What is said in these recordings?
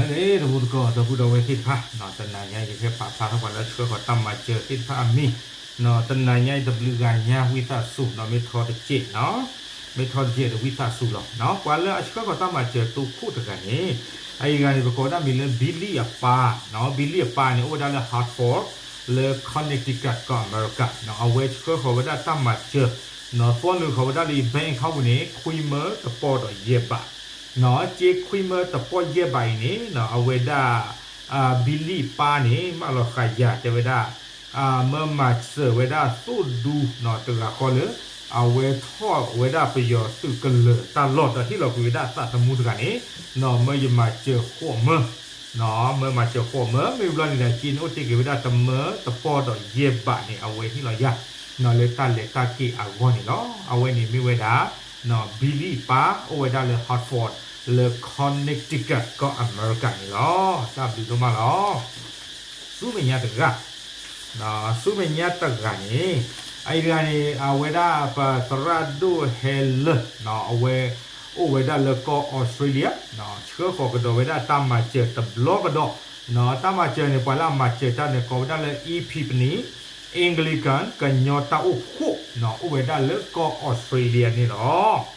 လၢန့ၣ် တမူတကိး ဒီပုၢ်ဒီဝဲၢ်သ့ၣ်တဖၣ်, တနၤညါအံၤ ယကဟဲပာ်ဖျါထီၣ်ပှၤလၢအဆှၢဃီၤတၢ်မၤစၢၤသ့ၣ်တဖၣ်အမံၤ, တနၤညါအံၤ တဘျုးဂၤညါ ဝံသးစူၤ မ့ၢ်ထီတစဲး, မ့ၢ်ထီတစဲးဒီးဝံသးစူၤလီၤ. ပှၤလၢအဆှၢဃီၤတၢ်မၤစၢၤတိခိၣ်တဂၤန့ၣ်, အအံၤတဂၤန့ၣ် ပကိးဝဲဒၣ်မံၤလၢ Billy အပၢ်, Billy အပၢ်န့ၣ် အိၣ်ဝဲဒၣ်လၢ Hartford လၢ Connecticut ကီၢ်အမဲရကၤ, အဝဲဆှၢဃီၤဝဲဒၣ်တၢ်မၤစၢၤ, သီနုာ်ဃီၤဝဲဒၣ်လၢ bank account ပူၤန့ၣ် ခွံမၢတပီၢ်ဒီးယဲၢ်ဘး, က့ခွံမၢတပီၢ်ယဲၢ်ဘးအံၤန့ၣ် အဝဲဒၣ် Billy ပၢ်န့ၣ် မၢလီၤဃာ်ယၤတဲဝဲဒၣ် မၢမၤစၢၤဝဲဒၣ်သိၣ်ဒူတဂၤဃီလၢ အဝဲထီၣ်ဝဲဒၣ်ပယီၤသုးကလၢၤတၢ်လီၢ်ဒီးဟ့ၣ်လီၤကွံာ်ဝဲဒၣ်သးသမူတဂၤန့ၣ်, မၢယမၤစၢၤဃိးမၢ, မၢမၤစၢၤဃိးမၢ, မ့ၢ်ဘျီန့ၣ်ဒီး က့န့ၣ်အိၣ်တ့ၢ်က့ၤဝဲဒၣ်တမၢတပီၢ်ဒီးယဲၢ်ဘးန့ၣ် အဝဲဟ့ၣ်လီၤယၤ လၢတၢ်လဲၤတၢ်က့ၤအဂီၢ်န့ၣ်လီၤ. အဝဲန့ၣ်မ့ၢ်ဝဲဒၣ် Billy ပၢ် အိၣ်ဝဲဒၣ်လၢ Hartford လၢ Connecticut ကီၢ်အမဲရကၤန့ၣ်လီၤ. တၢ်ဘျုးဒိၣ်မးလီၤ. ဆူမဲာ်ညါတဂၤ, ဆူမဲာ်ညါတဂၤန့ၣ်, အအံၤတဂၤန့ၣ် အဝဲဒၣ်ပသရၣ်ဒိၣ်ဟဲလၢ, အဝဲအိၣ်ဝဲဒၣ်လၢကီၢ်အီစထြ့လယါ, ဆှၢဃီၤကဒီးဝဲဒၣ်တၢ်မၤစၢၤတဘျီကဒီး, တၢ်မၤစၢၤန့ၣ် ပှၤလၢအမၤစၢၤတၢ်န့ၣ် ကိးဝဲဒၣ်လၢ Epiphany Anglican ကညီတၢ်အိၣ်ဖှိၣ်, အိၣ်ဝဲဒၣ်လၢကီၢ်အီစထြ့လယါန့ၣ်လီၤ.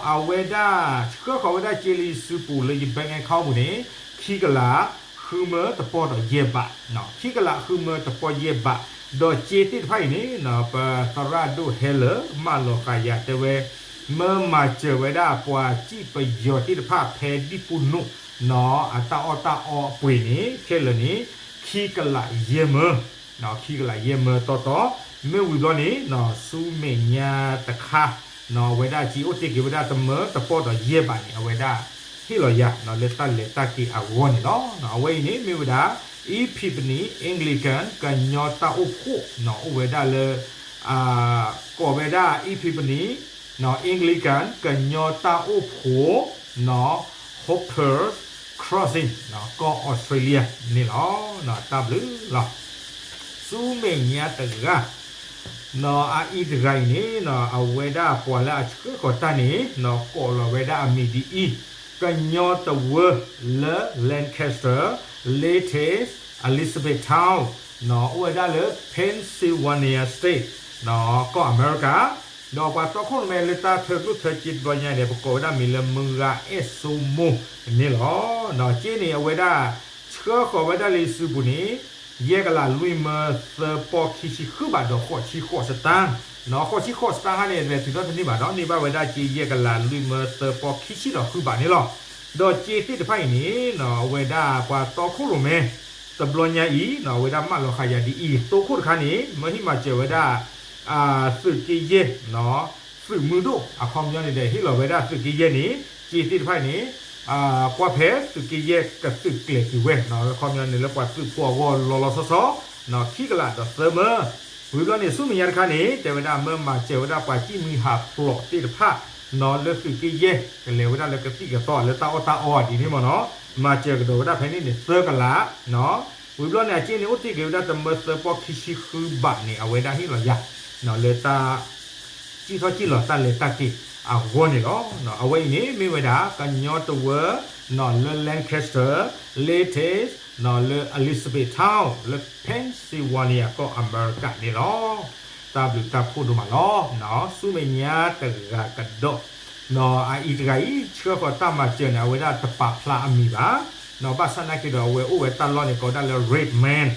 အဝဲဒၣ်ဆှၢဃီၤဝဲဒၣ်စ့လံစုပူၤလၢယ bank account ပူၤန့ၣ် ခံကလးဃုမၢတပီၢ်ဒီးယဲၢ်ဘး, ခံကလးဃုမၢတပီၢ်ယဲၢ်ဘး, ဒီးစ့သ့ၣ်တဖၣ်အံၤန့ၣ် ပသရၣ်ဒိၣ်ဟဲလၢ မၢလီၤဃာ်ယၤတဲဝဲ မၢမၤစၢၤဝဲဒၣ်ပှၤစံၣ်ပယီၤသ့ၣ်တဖၣ်ဖဲဒံၣ်ပူၤနူး, အတၢ်အီၣ်တၢ်အီအပှ့ၤန့ၣ် ခဲလၢာ်န့ၣ် ခံကလးယဲၢ်မၢ, ခံကလးယဲၢ်မၢတီတီ, မ့ၢ်ဝံၤဘျီန့ၣ် ဆူမဲာ်ညါတခါ အဝဲဒၣ်စ့အိၣ်တ့ၢ်က့ၤဝဲဒၣ်တမၢတပီၢ်ဒီးယဲၢ်ဘးန့ၣ် အဝဲဒၣ်ဟ့ၣ်လီၤယၤ လၢတၢ်လဲၤတၢ်က့ၤအဂီၢ်န့ၣ်လီၤ. အဝဲအံၤန့ၣ်မ့ၢ်ဝဲဒၣ် Epiphany Anglican ကညီတၢ်အိၣ်ဖှိၣ် အိၣ်ဝဲဒၣ်လၢ ကိးဝဲဒၣ် Epiphany Anglican ကညီတၢ်အိၣ်ဖှိၣ် Hoppers Crossing ကီၢ်အီစထြ့လယါန့ၣ်လီၤ. တၢ်ဘျုးလီၤ. ဆူမဲာ်ညါတဂၤ အအံၤတဂၤအံၤန့ၣ် အဝဲဒၣ်ပှၤလၢအဆှၢဃီၤတၢ်န့ၣ် ကိးလီၤဝဲဒၣ်အမံၤဒ်အံၤ, ကညီတဝၢလၢ Lancaster, Lettish, Elizabethtown အိၣ်ဝဲဒၣ်လၢ Pennsylvania State ကီၢ်အမဲရကၤ, ဒီးပှၤတီခိၣ်ရိၣ်မဲလၢတၢ်ထၢကျိၣ်ထၢစ့တဘျီညါန့ၣ် ပကိးဝဲဒၣ်မံၤလၢမုၢ်ဂၤအဲၣ်စိမိၢ်န့ၣ်လီၤ. စ့န့ၣ် အဝဲဒၣ်ဆှၢဃီၤဝဲဒၣ်လၢစုပူၤန့ၣ် ယဲၢ်ကလးလွံၢ်မၢသၢပီၢ်ခံဆံဃုဘးဒီးဃိးဆံဃိးစတၢၢ်, ဃိးဆံဃိးစတၢၢ်ဟါန့ၣ် အဝဲတုၤထီၣ်တန့ၢ်ဘၣ်ဒီး န့ၢ်ဘၣ်ဝဲဒၣ်စ့ယဲၢ်ကလးလွံၢ်မၢသၢပီၢ်ခံဆံဒီးဃုဘးန့ၣ်လီၤ. ဒီးစ့သ့ၣ်တဖၣ်အံၤန့ၣ် အဝဲဒၣ်ပှၤတီခိၣ်ရိၣ်မဲ တဘျီညါအံၤ အဝဲဒၣ်မၢလီၤဃာ်ယၤဒ်အံၤ သိခိၣ်တခါန့ၣ် မၢဟံၣ်မၤစၢၤဝဲဒၣ် သုးက့ယဲၢ် သုးမုၢ်ဒိၣ် အခီပညီန့ၣ်ဒီး ဟ့ၣ်လီၤဝဲဒၣ်သုးက့ယဲၢ်န့ၣ် စ့သ့ၣ်တဖၣ်အံၤန့ၣ် ကွၢ်ဖဲသုးက့ယဲၢ်ကသုးကျဲၤက့ၤဝဲ အခီပညီန့ၣ်လၢပှၤသုးဖိအဂီၢ်လီၤလီၤဆီဆီ ခံကလးဒီးသၢမၢ ဝံၤဘျီန့ၣ် ဆူမဲာ်ညါတခါန့ၣ် တဲဝဲဒၣ်မၢမၤစၢၤဝဲဒၣ်ပှၤစံၣ်မှံဟးဖျိးသ့ၣ်တဖၣ် လၢသုးက့ယဲၢ် ကလဲၤဝဲဒၣ်လၢကသံၣ်ကသီလၢတၢ်အီၣ်တၢ်အီဒ်န့ၣ်မ့ၢ်နီၤ မၤစၢၤကဒီးဝဲဒၣ်ဖဲန့ၣ်န့ၣ် သၢကလး ဝံၤဘျီန့ၣ် အစ့န့ၣ် အိၣ်တ့ၢ်က့ၤဝဲဒၣ်တမၢသၢပီၢ်ခံဆံဃုဘးန့ၣ် အဝဲဒၣ်ဟ့ၣ်လီၤယၤ လၢတၢ် စံၣ်ထီၣ်စံၣ်လီၤတၢ်လဲၤတၢ်က့ၤအဂီၢ်န့ၣ်လီၤ. အဝဲအံၤန့ၣ် မ့ၢ်ဝဲဒၣ် ကညီတဝၢ လၢ Lancaster, Lettish, လၢ Elizabethtown လၢ Pennsylvania ကီၢ်အမဲရကၤန့ၣ်လီၤ. တၢ်ဘျုးတၢ်ဖှိၣ်ဒိၣ်မးလီၤ. ဆူမဲာ်ညါတဂၤကဒီး အအံၤတဂၤအံၤ ဆှၢဃီၤတၢ်မၤစၢၤန့ၣ် အဝဲဒၣ်တပာ်ဖျါအမံၤဘၣ်. ဘၣ်ဆၣ်သနာ်က့ဒီး အဝဲအိၣ်ဝဲတၢ်လီၢ်န့ၣ် ကိးဝဲဒၣ်လၢ Red Man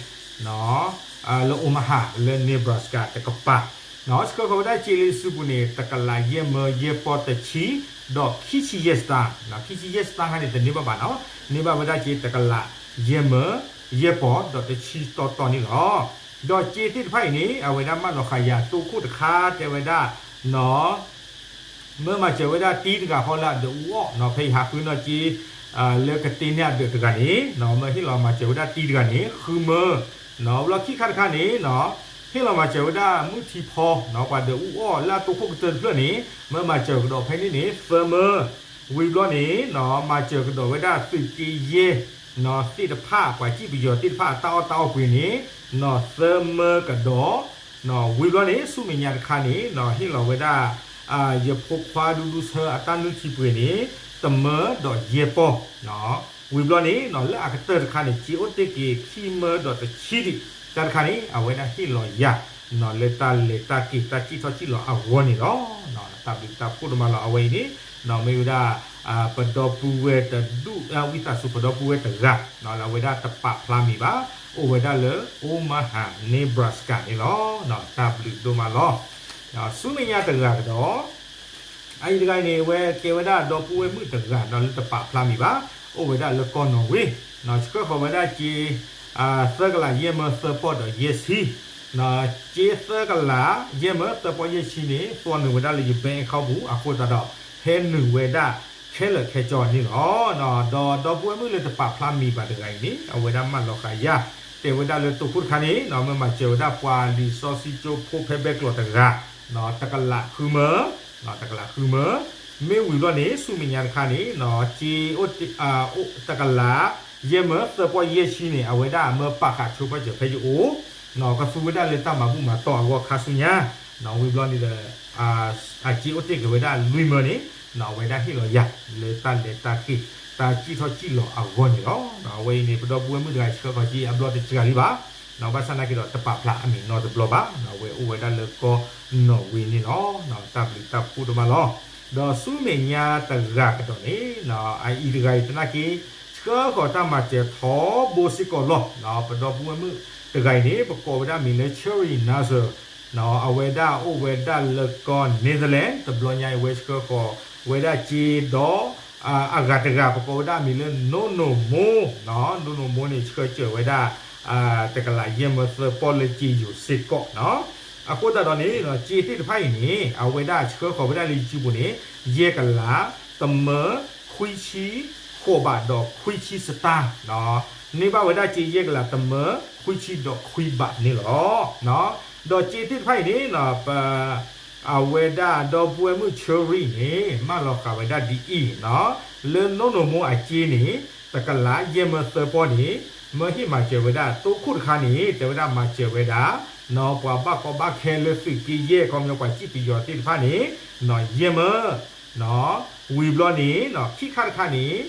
လၢ Omaha လၢ Nebraska တကပၤ ဆှၢဃီၤဝဲဒၣ်စ့လံစုပူၤန့ၣ် တကလးယဲၢ်မၢယဲၢ်ပီၢ်တဆံ ဒီးခံဆံယဲၢ်စတၢၢ်, ခံဆံယဲၢ်စတၢၢ်ခါန့ၣ် တန့ၢ်ဘၣ်ဘၣ်နီၤ, န့ၢ်ဘၣ်ဝဲဒၣ်စ့တကလးယဲၢ်မၢယဲၢ်ပီၢ်ဒီးတဆံတီတီန့ၣ်လီၤ. ဒီးစ့သ့ၣ်တဖၣ်အံၤန့ၣ် အဝဲဒၣ်မၢလီၤဃာ်ယၤတိခိၣ်တခါတဲဝဲဒၣ် မၢမၤစၢၤဝဲဒၣ်တံၤတဂၤဃီလၢအဒၢးအူအီၣ်နီၤ, ဖဲယဟးဃုနီၢ်က့ လၢကတ့န့ၢ်အဒၢးတဂၤန့ၣ် မၢဟ့ၣ်လီၤမၤစၢၤဝဲဒၣ်တံၤတဂၤန့ၣ် ဃုမၢ, ဘျီခံခါတခါန့ၣ် ဟ့ၣ်လီၤမၤစၢၤဝဲဒၣ်မုၢ်ထံဖီ ပှၤဒၢးအူအီၣ်လၢအတိခိၣ်ကတၢၢ်တဖျၢၣ်န့ၣ် မၢမၤစၢၤကဒီးဖဲန့ၣ်န့ၣ် သၢမၢ, ဝံၤဘျီန့ၣ် မၤစၢၤကဒီးဝဲဒၣ်သုးက့ယဲၢ် သ့ၣ်တဖၣ် ပှၤစံၣ်ပယီၤသ့ၣ်တဖၣ်အတၢ်အီၣ်တၢ်အီပှ့ၤန့ၣ် သၢမၢကဒီး ဝံၤဘျီန့ၣ် ဆူမဲာ်ညါတခါန့ၣ် ဟ့ၣ်လီၤဝဲဒၣ် ယဖိခွါဒူဒူဆၢအတၢ်နုၢ်ထံပှ့ၤန့ၣ် တမၢဒီးယဲၢ်ပီၢ် ဝံၤဘျီန့ၣ် လၢအကတၢၢ်တခါန့ၣ် စ့အိၣ်တ့ၢ်က့ၤခံမၢဒီးတဆံဒံး, တၢ်တခါန့ၣ် အဝဲဒၣ်ဟ့ၣ်လီၤယၤ လၢတၢ်လဲၤတၢ်က့ၤ တၢ်စံၣ်ထီၣ်စံၣ်လီၤအဂီၢ်န့ၣ်လီၤ. တၢ်ဘျုးတၢ်ဖှိၣ်ဒိၣ်မးလီၤ. အဝဲအံၤန့ၣ် မ့ၢ်ဝဲဒၣ် ပဒီပုၢ်ဝဲၢ်တဒူၣ် ဝံသးစူၤ ပဒီပုၢ်ဝဲၢ်တဂၤ လၢအဝဲဒၣ်တပာ်ဖျါမံၤဘၣ်, အိၣ်ဝဲဒၣ်လၢ Omaha Nebraska န့ၣ်လီၤ. တၢ်ဘျုးဒိၣ်မးလီၤ. ဆူမဲာ်ညါတဂၤကဒီး အအံၤတဂၤအံၤန့ၣ် အဝဲကဲဝဲဒၣ်ဒီပုၢ်ဝဲၢ်မုၣ်တဂၤ လၢတပာ်ဖျါမံၤဘၣ်, အိၣ်ဝဲဒၣ်လၢကီၢ်နီၣ်ဝ့, ဆှၢဃီၤဝဲဒၣ်စ့ သၢကလးယဲၢ်မၢသၢပီၢ်ဒီးယဲၢ်ဆံ, စ့သၢကလးယဲၢ်မၢသၢပီၢ်ယဲၢ်ဆံန့ၣ် သွီနုာ်ဝဲဒၣ်လၢယ bank account ပူၤအဃိသတးဒီး ဟဲနုာ်ဝဲဒၣ်ခဲလၢာ်ခဲဆ့န့ၣ်လီၤ. ဒီးဒီပုၢ်ဝဲၢ်မုၣ်လၢတပာ်ဖျါမံၤဘၣ်တဂၤအံၤန့ၣ် အဝဲဒၣ်မၢလီၤဃာ်ယၤ တဲဝဲဒၣ်လၢတိခိၣ်တခါန့ၣ် မၢမၤစၢၤဝဲဒၣ်ပှၤလံာ်စီဆှံကၠိဖိဖဲဘဲကျိးတဂၤ တကလးဃုမၢ တကလးဃုမၢ, မ့ၢ်ဝံၤဘျီန့ၣ် ဆူမဲာ်ညါတခါန့ၣ် စ့ တကလးယဲၢ်မၢသၢပီၢ်ယဲၢ်ဆံန့ၣ် အဝဲဒၣ်မၢပာ်ဃာ်ဆိပာ်စၢၤဖဲယအိၣ်, ကသူဝဲဒၣ်လၢတၢ်မၤဘူၣ်မၤတီၢ်အဂီၢ်ခါဆူညါ, ဝံၤဘျီန့ၣ်ဒီး အစ့အိၣ်တ့ၢ်က့ၤဝဲဒၣ်လွံၢ်မၢန့ၣ် အဝဲဒၣ်ဟ့ၣ်လီၤယၤ လၢတၢ်လဲၤတၢ်က့ၤ တၢ်စံၣ်ထီၣ်စံၣ်လီၤအဂီၢ်န့ၣ်လီၤ. အဝဲအံၤန့ၣ် ပဒီပုၢ်ဝဲၢ်မုၣ်တဂၤဆှၢဃီၤစ့အဘျီတစှၤလံဘၣ်, ဘၣ်ဆၣ်နာ်က့ဒီးတပာ်ဖျါအမံၤနီတဘျီဘၣ်, အဝဲအိၣ်ဝဲဒၣ်လၢကီၢ်နီၣ်ဝ့န့ၣ်လီၤ. တၢ်ဘျုးတၢ်ဖှိၣ်ဒိၣ်မးလီၤ. ဒီးဆူမဲာ်ညါတဂၤကဒီးန့ၣ် အအံၤတဂၤအံၤသနာ်က့ ဆှၢဃီၤတၢ်မၤစၢၤထီဘိစ့ၢ်ကီးလီၤ. ပဒီပုၢ်ဝဲၢ်မုၣ်တဂၤအံၤန့ၣ် ပကိးဝဲဒၣ်မံၤလၢ Cherry Nasser, အဝဲဒၣ်အိၣ်ဝဲဒၣ်လၢကီၢ် Netherlands, တဘျီညါအံၤဝဲဆှၢဃီၤဝဲဒၣ်စ့ဒီး အဂၤတဂၤ ပကိးဝဲဒၣ်မံၤလၢ နိၣ်နိၣ်မိၢ်, နိၣ်နိၣ်မိၢ်န့ၣ် ဆှၢစၢၤဝဲဒၣ် တကလးယဲၢ်မၢသၢပီၢ်လၢစ့ယိၤစ့ၢ်ကီးနီၤ. အဃိသတးဒီးန့ၣ် စ့သ့ၣ်တဖၣ်အံၤန့ၣ် အဝဲဒၣ်ဆှၢဃီၤဝဲဒၣ်လၢယစုပူၤန့ၣ် ယဲၢ်ကလး တမၢ ခွံဆံဃိးဘးဒီးခွံဆံစတၢ်, န့ၢ်ဘၣ်ဝဲဒၣ်စ့ယဲၢ်ကလး တမၢ ခွံဆံဒီးခွံဘးန့ၣ်လီၤ. ဒီးစ့သ့ၣ်တဖၣ်အံၤန့ၣ် ပ အဝဲဒၣ်ဒီပုၢ်ဝဲၢ်မုၣ် Cherry န့ၣ် မၢလီၤဃာ်ဝဲဒၣ်ဒ်အံၤနီၤ, လၢနိၣ်နိၣ်မိၢ်အစ့န့ၣ် တကလးယဲၢ်မၢသၢပီၢ်န့ၣ် မၢဟ့ၣ်မၤစၢၤဝဲဒၣ် တိခိၣ်တခါန့ၣ် တဲဝဲဒၣ်မၤစၢၤဝဲဒၣ် ပှၤဘၣ်ကီဘၣ်ခဲလၢသုးက့ယဲၢ် ခီပညီပှၤစံၣ်ပယီၤသ့ၣ်တဖၣ်န့ၣ် ယဲၢ်မၢ ဝံၤဘျီန့ၣ် ခံခါတခါန့ၣ်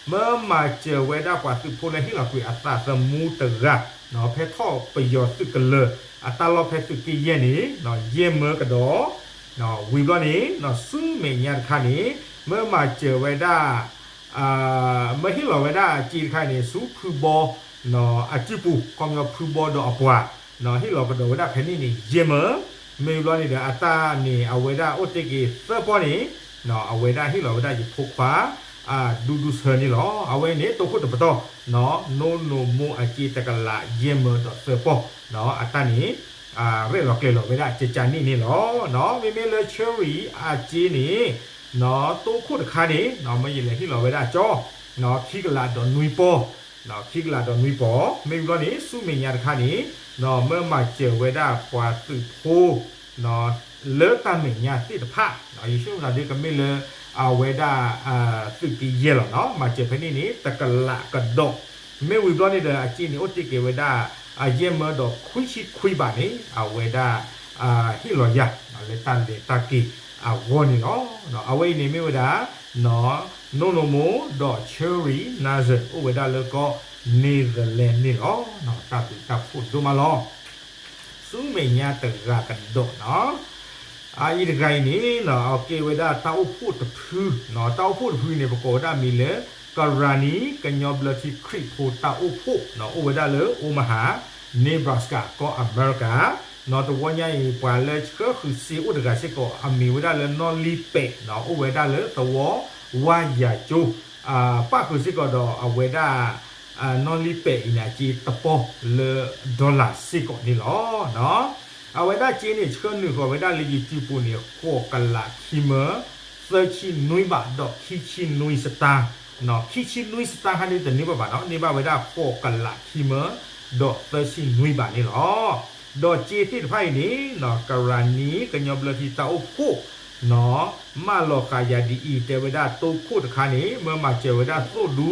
မၢမၤစၢၤဝဲဒၣ်ပှၤသုးဖိလၢဟ့ၣ်လီၤကွံာ်အသးသမူတဂၤ ဖဲထီၣ်ပယီၤသုးကလၢၤအတၢ်လီၢ်ဖဲသုးက့ယဲၢ်န့ၣ် ယဲၢ်မၢကဒီး ဝံၤဘျီန့ၣ် ဆူမဲာ်ညါတခါန့ၣ် မၢမၤစၢၤဝဲဒၣ် မၢဟ့ၣ်လီၤဝဲဒၣ်စ့တခါအံၤန့ၣ် ဆူဖုဘီ အစုပူၤ ခီပညီဖုဘီဒီးအပှၤ ဟ့ၣ်လီၤကဒီးဝဲဒၣ်ဖဲန့ၣ်န့ၣ် ယဲၢ်မၢ, မ့ၢ်ဘျီန့ၣ်ဒီး အတၢ်န့ၣ် အဝဲဒၣ်အိၣ်တ့ၢ်က့ၤသၢပီၢ်န့ၣ် အဝဲဒၣ်ဟ့ၣ်လီၤဝဲဒၣ်ယဖိခွါ ဒူဒူဆၢန့ၣ်လီၤ. အဝဲအံၤန့ၣ် တိခိၣ်တပတီၢ် နိၣ်နိၣ်မိၢ်အစ့တကလးယဲၢ်မၢဒီးသၢပီၢ် အတၢ်န့ၣ် ရဲၣ်လီၤကျဲၤလီၤဝဲဒၣ်ကကန့ၣ်န့ၣ်လီၤ. မ့မ့ၢ်လၢ Cherry အစ့န့ၣ် တိခိၣ်တခါန့ၣ် မၢယလဲၤဟ့ၣ်လီၤဝဲဒၣ်ကၠီ ခံကလးဒီးနွံပီၢ် ခံကလးဒီးနွံပီၢ် မ့ၢ်ဘျီန့ၣ် ဆူမဲာ်ညါတခါန့ၣ် မၢမၤစၢၤဝဲဒၣ်ပှၤသုးဖိ လၢတၢ်မဲာ်ညါသ့ၣ်တဖၣ် ယဆိကမိၣ်သးဒ်ကမ့ၢ်လၢ အဝဲဒၣ် သုးက့ယဲၢ်လီၤနီၤ မၤစၢၤဖဲန့ၣ်န့ၣ် တကလးကဒီး မ့ၢ်ဝံၤဘျီန့ၣ်ဒီး အစ့န့ၣ်အိၣ်တ့ၢ်က့ၤဝဲဒၣ် ယဲၢ်မၢဒီးခွံဆံခွံဘးန့ၣ် အဝဲဒၣ် ဟ့ၣ်လီၤယၤ လၢတၢ်လဲၤတၢ်က့ၤအဂီၢ်န့ၣ်လီၤ. အဝဲအံၤန့ၣ်မ့ၢ်ဝဲဒၣ် နိၣ်နိၣ်မိၢ်ဒီး Cherry Nasser အိၣ်ဝဲဒၣ်လၢကီၢ် Netherlands န့ၣ်လီၤ. တၢ်ဘျုးတၢ်ဖှိၣ်ဒိၣ်မးလီၤ. ဆူမဲာ်ညါတဂၤကဒီးနီၤ အအံၤတဂၤအံၤန့ၣ် အကဲဝဲဒၣ်တၢ်အိၣ်ဖှိၣ်တဖု, တၢ်အိၣ်ဖှိၣ်တဖုန့ၣ် ပကိးဝဲဒၣ်မံၤလၢ ကရၤနံၤ ကညီဘျၢထံခရံာ်ဖိတၢ်အိၣ်ဖှိၣ် အိၣ်ဝဲဒၣ်လၢ Omaha Nebraska ကီၢ်အမဲရကၤ, တဝီညါအံၤ ပှၤလၢဆှၢဃုာ်စ့အိၣ်တဂၤစ့ၢ်ကီး အမံၤဝဲဒၣ်လၢနီၣ်လံပဲာ် အိၣ်ဝဲဒၣ်လၢသဝီဝါယၤကၠိ ပၣ်ဃုာ်စ့ၢ်ကီးဒီးအဝဲဒၣ် နီၣ်လံပဲာ်အံၤန့ၣ် အစ့တပီၢ်လၢ dollar စ့ၢ်ကီးန့ၣ်လီၤ. အဝဲဒၣ်စ့န့ၣ် ဆှၢနုာ်ဃီၤဝဲဒၣ်လၢယစုပူၤန့ၣ် ဃိးကလးခံမၢ သၢဆံနွံဘးဒီးခံဆံနွံစတၢ်, ခံဆံနွံစတၢ်ဟါန့ၣ်တန့ၢ်ဘၣ်ဘၣ်နီၤ န့ၢ်ဘၣ်ဝဲဒၣ်ဃိးကလးခံမၢ ဒီးသၢဆံနွံဘးန့ၣ်လီၤ. ဒီးစ့သ့ၣ်တဖၣ်အံၤန့ၣ် ကရၤနံၤ ကညီဘျၢထံတၢ်အိၣ်ဖှိၣ် မၢလီၤဃာ်ယၤဒ်အံၤ တဲဝဲဒၣ်တိခိၣ်တခါန့ၣ် မၢမၤစၢၤဝဲဒၣ်သိၣ်ဒူ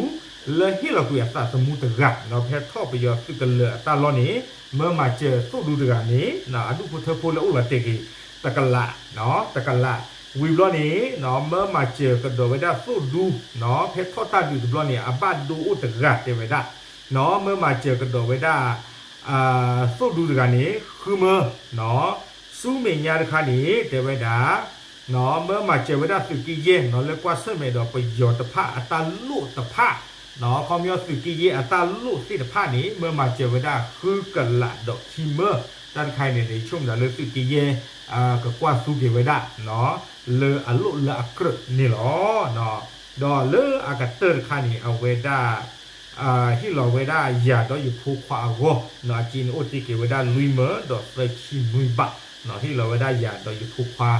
လၢဟ့ၣ်လီၤကွံာ်အသးသမူတဂၤ ဖဲထီၣ်ပယီၤသုးကလၢၤအတၢ်လီၢ်န့ၣ် မၢမၤစၢၤသိၣ်ဒူတဂၤန့ၣ် အဒူၣ်ဖိထၢဖိလၢအိၣ်လီၤတဲာ်က့ၤ တကလး တကလး ဝံၤဘျီန့ၣ် မၢမၤစၢၤကဒီးဝဲဒၣ်သိၣ်ဒူ, ဖဲထီၣ်တၢ်ဒုးတဘျီန့ၣ် အဘၣ်ဒိအိၣ်တဂၤတဲဝဲဒၣ်, မၢမၤစၢၤကဒီးဝဲဒၣ် သိၣ်ဒူတဂၤန့ၣ် ဃုမၢ, ဆူမဲာ်ညါတခါန့ၣ် တဲဝဲဒၣ် မၢမၤစၢၤဝဲဒၣ်သုးက့ယဲၢ် လၢကွၢ်ဆၢၣ်မဲာ်ဒီးပယီၤတဖၣ်အတၢ်လိၣ်တဖၣ်, ခီပညီသုးက့ယဲၢ်အတၢ်လိၣ်သ့ၣ်တဖၣ်န့ၣ် မၢမၤစၢၤဝဲဒၣ်ဃုကလးဒီးခံမၢ, တၢ်တခါအံၤန့ၣ် ယဆိကမိၣ်ဒၣ်လၢသုးက့ယဲၢ် ကကွၢ်သူက့ၤဝဲဒၣ် လၢအလိၣ်လၢအကြၢးန့ၣ်လီၤ. ဒီးလၢအကတၢၢ်တခါန့ၣ် အဝဲဒၣ် ဟ့ၣ်လီၤဝဲဒၣ်ယၤဒီးယဖိခွါအဂီၢ် အစ့န့ၣ်အိၣ်တ့ၢ်က့ၤဝဲဒၣ်လွံၢ်မၢဒီးသၢဆံနွံဘး, ဟ့ၣ်လီၤဝဲဒၣ်ယၤဒီးယဖိခွါ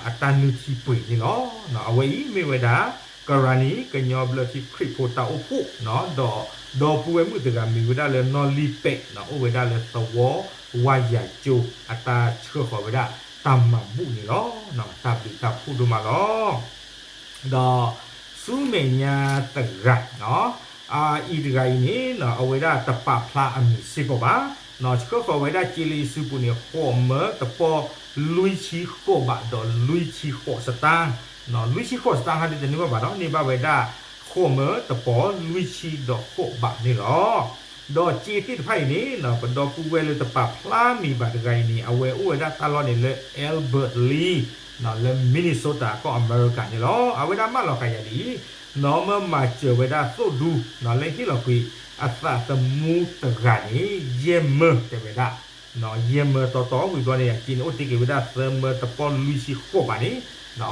အတၢ်နုၢ်ထံပှ့ၤန့ၣ်လီၤ. အဝဲအံၤမ့ၢ်ဝဲဒၣ် ကရၤနံ ကညီဘျၢထံခရံာ်ဖိတၢ်အိၣ်ဖှိၣ် ဒီးဒီပုၢ်ဝဲၢ်မုၣ်တဂၤမံၤဝဲဒၣ်လၢနီၢ်လံၢ်ပဲး အိၣ်ဝဲဒၣ်လၢသဝီဝါယၤကၠိ အတၢ်ဆှၢဃီၤဝဲဒၣ်တၢ်မၤဘူၣ်န့ၣ်လီၤ. တၢ်ဘျုးတၢ်ဖှိၣ်ဒိၣ်မးလီၤ. ဒီးဆူမဲာ်ညါတဂၤ အအံၤတဂၤအံၤန့ၣ် အဝဲဒၣ်တပာ်ဖျါအမံၤစ့ၢ်ကီးဘၣ်, ဆှၢဃီၤဝဲဒၣ်စ့လၢယစုပူၤန့ၣ် ဃိးမၢတပီၢ်လွံၢ်ဆံဃိးဘးဒီးလွံၢ်ဆံဃိးစတၢၣ်, လွံၢ်ဆံဃိးစတၢၣ်ဟါဒ်တန့ၢ်ဘၣ်ဘၣ်ဒီး န့ၢ်ဘၣ်ဝဲဒၣ်ဃိးမၢတပီၢ်လွံၢ်ဆံဒီးဃိးဘးန့ၣ်လီၤ. ဒီးစ့သ့ၣ်တဖၣ်အံၤန့ၣ် ပဒီပုၢ်ဝဲၢ်လၢတပာ်ဖျါမံၤဘၣ်တဂၤအံၤန့ၣ် အဝဲအိၣ်ဝဲဒၣ်တၢ်လီၢ်န့ၣ်လၢ Albert Lea လၢ Minnesota ကီၢ်အမဲရကၤန့ၣ်လီၤ. အဝဲဒၣ်မၢလီၤဃာ်ယၤဒ်အံၤ, နီၢ်မၢမၤစၢၤဝဲဒၣ်သိၣ်ဒူ လၢဟ့ၣ်လီၤကွံာ်အသးသမူတဂၤန့ၣ် ယဲၢ်မၢတဲဝဲဒၣ်, ယဲၢ်မၢတီတီဝံၤဘျီန့ၣ် အစ့န့ၣ်အိၣ်တ့ၢ်က့ၤဝဲဒၣ်သၢမၢတပီၢ်လွံၢ်ဆံဃိးဘးန့ၣ်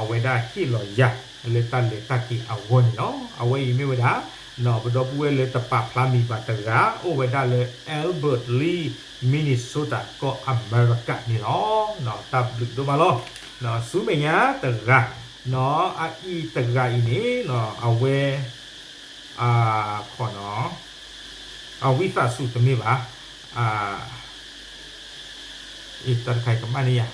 အဝဲဒၣ်ဟ့ၣ်လီၤယၤလၢတၢ်လဲၤတၢ်က့ၤအဂီၢ်န့ၣ်လီၤ. အဝဲအံၤမ့ၢ်ဝဲဒၣ် ပဒီပုၢ်ဝဲၢ်လၢတပာ်ဖျါမံၤဘၣ်တဂၤ အိၣ်ဝဲဒၣ်လၢ Albert Lea Minnesota ကီၢ်အမဲရကၤန့ၣ်လီၤ. တၢ်ဘျုးဒိၣ်မးလီၤ. ဆူမဲာ်ညါတဂၤ အအံၤတဂၤအံၤန့ၣ် အဝဲ ခီနီၤ အဝံသးစူၤတမ့ၢ်ဘၣ်, တၢ်တခါအံၤကမၣ်န့ၢ်ယၤ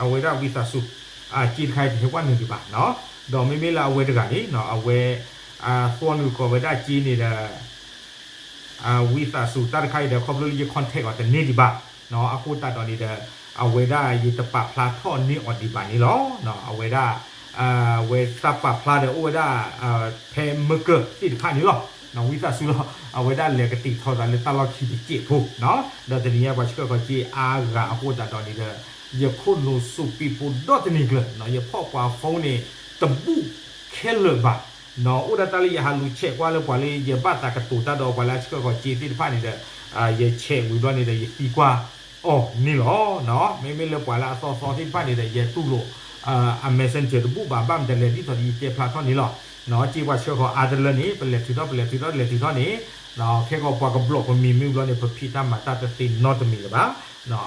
အဝဲဒၣ်ဝံသးစူၤ အစ့တခါအံၤတဟဲကွၢ်နုာ်ဒံးဘၣ်, ဒီးမ့မ့ၢ်လၢအဝဲတဂၤန့ၣ် အဝဲ သွီနုာ်ဃီၤဝဲဒၣ်စ့န့ၣ်ဒီး ဝံသးစူၤတၢ်တခါအံၤဒီး ခီဖျိလၢယ contact အီၤတန့ၢ်ဒံးဘၣ်, အဃိသတးဒီးန့ၣ်ဒီး အဝဲဒၣ်ယတပာ်ဖျါထီၣ်န့ၢ်အီၤဒံးဘၣ်န့ၣ်လီၤ. အဝဲဒၣ် ဝဲတၢ်ပာ်ဖျါဒီးအိၣ်ဝဲဒၣ် ဖဲမၢကၢၢ်သ့ၣ်တဖၣ်န့ၣ်လီၤ. ဝံသးစူၤလီၤ အဝဲဒၣ်လဲၤကတံာ်ထီၣ်သးလၢတၢ်လီၢ်ခံတစဲးဖိ, ဒီးတနံၤညါပှၤဆှၢဃီၤစ့အါဂၤအဃိသတးဒီးန့ၣ်ဒီး ယခိၣ်နူာ်စူးပံးဖိဒီတနံၤကျၢၤ ယဖီၣ်ပှၤ phone န့ၣ် တဘူၣ်ခဲလၢာ်ဘၣ်, အိၣ်ဒၣ်တၢ်လၢယဟးလူၤဆဲးကွၢ်လၢပှၤလၢယဘၣ်သးကတိၤတၢ်ဒီးပှၤလၢအဆှၢဃီၤစ့သ့ၣ်တဖၣ်န့ၣ်ဒီး ယဆဲးဝံၤဘျီန့ၣ်ဒီး ယသံကွၢ်အီၤန့ၣ်လီၤ. မ့မ့ၢ်လၢပှၤလၢအသီသီသ့ၣ်တဖၣ်န့ၣ်ဒီး ယတူၢ်လိာ် အ messenger တဘူၣ်ဘၣ် ဘၣ်မတၤလဲၣ် ဒ်သိးဒီးယတဲဖျါထီၣ်န့ၣ်လီၤ. စ့ပှၤဆှၢဃီၤအါတလၢန့ၣ် ပလဲၤထုးထီၣ် ပလဲၤထုးထီၣ် လဲၤထုးထီၣ်န့ၣ် ခဲကီးပှၤကဘျီၣ်ပမံၤမ့ၢ်ဘျီန့ၣ် ပဖံးတၢ်မၤတၢ်တသ့နီတမံၤလၢၤဘၣ်.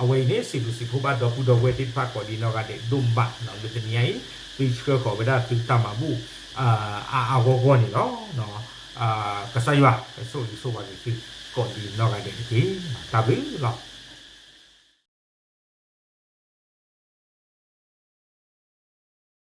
အဝဲအံၤန့ၣ် စံးဘျုးစံးဖှိၣ်ဘၣ်ဒီပုၢ်ဒီဝဲၢ်သ့ၣ်တဖၣ်ကိးဒံးနီၢ်ဂၤဒဲးဒိၣ်မး လၢတနံၤအံၤ သုဆှၢဃီၤဝဲဒၣ်သုတၢ်မၤဘူၣ် အါအါဂီၢ်ဂီၢ်န့ၣ်လီၤ. ကစၢ်ယွၤ ကဆိၣ်ဂ့ၤဆိၣ်ဝါက့ၤသု ကိးဒံးနီၢ်ဂၤဒဲးတက့ၢ်. တၢ်ဘျုးလီၤ.